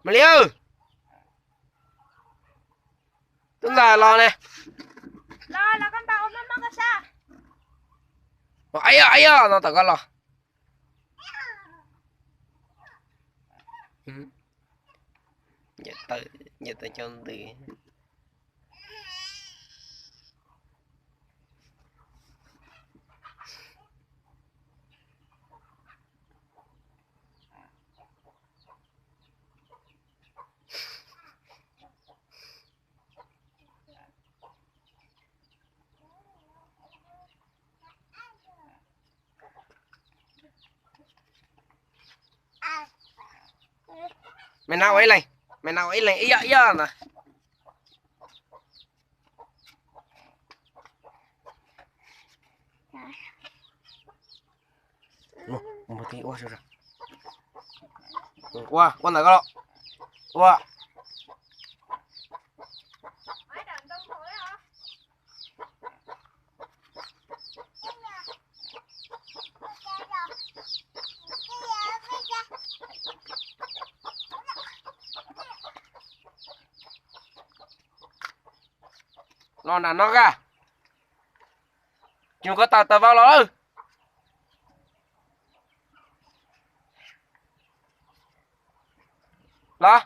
Maiv Lis, tub ntxawm los ne. Aib yog, aib yog, no tom koj los. Nyiam tawm cov ntws. Maiv Lis ua ib leeg, Maiv Lis ua ib leeg ib yog ib yog ntawd. Ua, ua ntawm koj los. Ua. Los nram no koj. Tsis mus koj tawm tawm vau los lawm. Los.